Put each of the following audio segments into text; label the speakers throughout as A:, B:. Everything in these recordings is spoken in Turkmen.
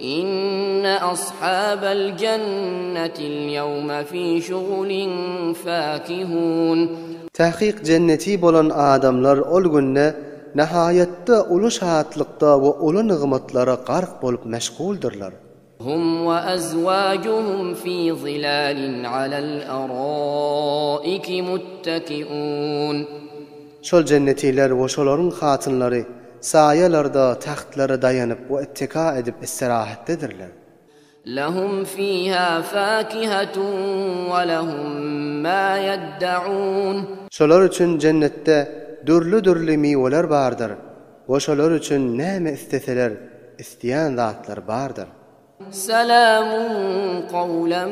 A: Inne ashabal jennetil ýewme fi şugulin fakihun.
B: Takyk jenneti bolan adamlar ol günde nahaýatda uly şatlykda we uly nygmatlara gark bolup meşguldyrlar.
A: Hum we azwajuhum fi zilalin alal araiki muttekiun.
B: Şol jennetiler we şolaryň hatynlary saýalarda tagtlara daýanyp we itteka edip istirahatdedirler.
A: Lehum fiha fakihatun we lehum ma ýeddaun.
B: Şolar üçin jennetde dürli-dürli miweler bardyr we şolar üçin näme isleseler, isleýän zatlary bardyr.
A: Selamun kawlen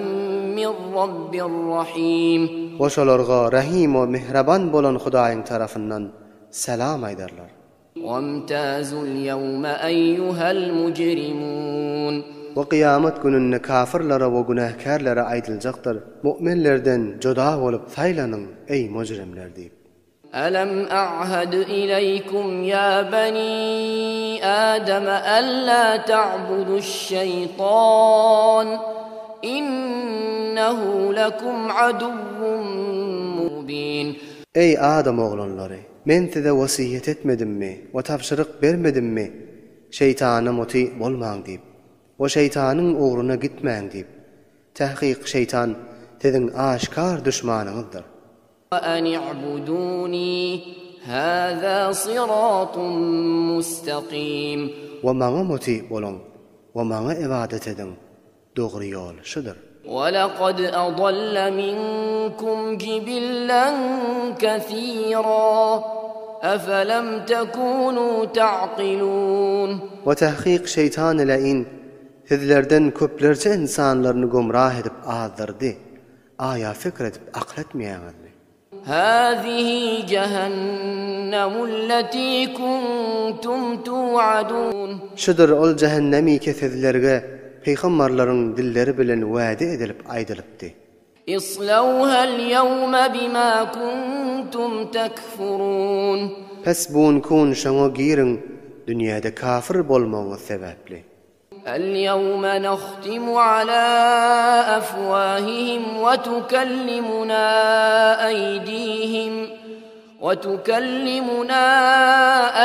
A: min Rabbir Rahim.
B: We şolarga Rahim we Mähriban bolan Hudaýyň tarapyndan salam aýdarlar.
A: Wemtazul ýewme eýýuhel mujrimun.
B: We kyýamat gününde kafyrlara we günäkärlere aýdyljakdyr, Mu'minlerden juda bolup saýlanyň, eý mujrimler diýip.
A: Alam a'had ileýkum ýa bani Adama alla ta'buduş-şeýtan innehu lekum aduwwun mubin.
B: Eý adam oglanlary! Men size wesýet etmedimmi we tabşyryk bermedimmi şeýtana muty bolmaň diýip we şeýtanyň ugruna gitmäň diýip? Tahkyk şeýtan siziň aşkar duşmanyňyzdyr.
A: An i'buduni haza syratun mustaqim.
B: We maňa muty boluň we maňa ybadat ediň, dogry ýol şudur.
A: We laqad adalla minkum jibillan kesira efelem tekunu ta'kilun.
B: We tahkyk şeýtan läin sizlerden köplerçe ynsanlaryny gümrah edip azdyrdy. Aýa pikir edip akyl etmeýäňizmi?
A: Hazihi jehennemulleti kuntum tuadun.
B: Şudur ol jähennemike sizlerge pygambarlaryň dilleri bilen wäde edilip aýdylypdy.
A: Islawhal ýewme bima kuntum tekfurun.
B: Pes bu gün şoňa giriň dünýäde kafir bolmagyňyz sebäpli.
A: El-ýewme nahtimu ala afwahihim we tukellimuna eýdihim we tukellimuna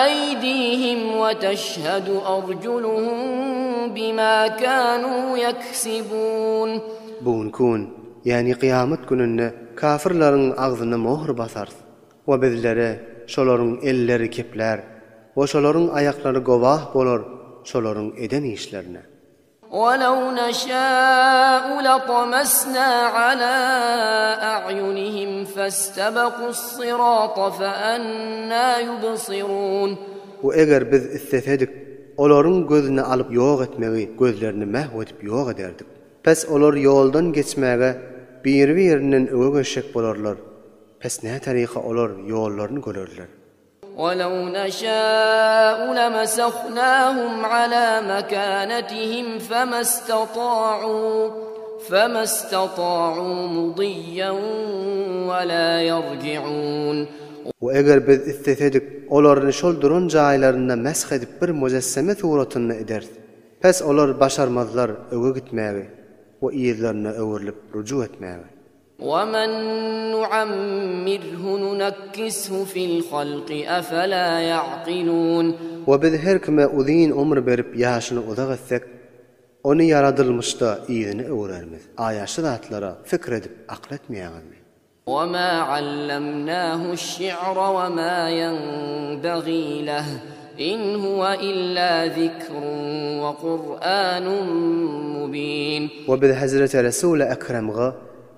A: eýdihim we teşhedu arjuluhum bima kanu ýeksibun.
B: Bu günki gün, ýagny kyýamat gününde kafirleriň agzyna möhür basarys we bizlere şolaryň elleri keplär we şolaryň aýaklary gowah bolar şolaryň eden işlerine.
A: Welew neşâ'u letamasnâ alâ a'yunihim festebekus-sirâta feennâ yubsirûn.
B: We eger biz islesedik, olaryň gözüni alyp ýok etmegi gözlerini mähw edip ýok ederdik. Pes olar ýoldan geçmäge biri-birinden öňe geçjek bolarlar. Pes nä taryka olar ýollaryny görerler.
A: Welew neşâ'u lemesehnâhum alâ mekânetihim femestatâ'û femestatâ'û mudiyyen we lâ yerci'ûn.
B: We eger biz islesedik, olaryny şol duran jaýlarynda mesh edip bir mujesseme suratynda ederis. Pes olar başarmazlar öňe gitmägi we yzlaryna öwrülip rujuk etmägi.
A: Wemen nuammirhu nunakkishu fil halki efela ýa'kilun.
B: We biz her kime uzyn ömür berip ýaşyny uzak etsek, ony ýaradylmyşda yzyna öwrermiz. Aýa şu zatlara pikir edip akyl etmeýäňizmi?
A: Wema allamnahuş-şi'ra wema ýenbagî leh, in huwe illa zikrun we Kur'anun mubin.
B: We biz Hezreti Resuli Ekremge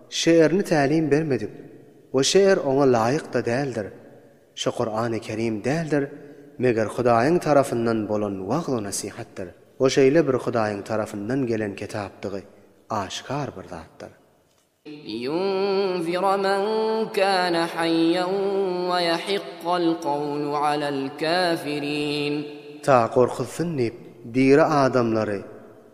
B: şe'rini tälim bermedik we şe'r oňa laýyk-da däldir. Şu Kur'any Kerim däldir, meger Hudaýyň tarapyndan bolan wagz-u nesihatdyr we şeýle bir Hudaýyň tarapyndan gelen kitapdygy aşgar bir zatdyr.
A: Liyunzira men kana hayyan we yahiqqal kawlu alal kafirin.
B: Ta gorkuzsyn diýip, diri adamlary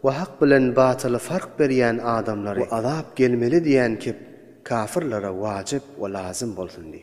B: we hak bilen batyly fark berýän adamlary we azap gelmeli diýen kip kafirlere wajyp we lazym bolsun diýip.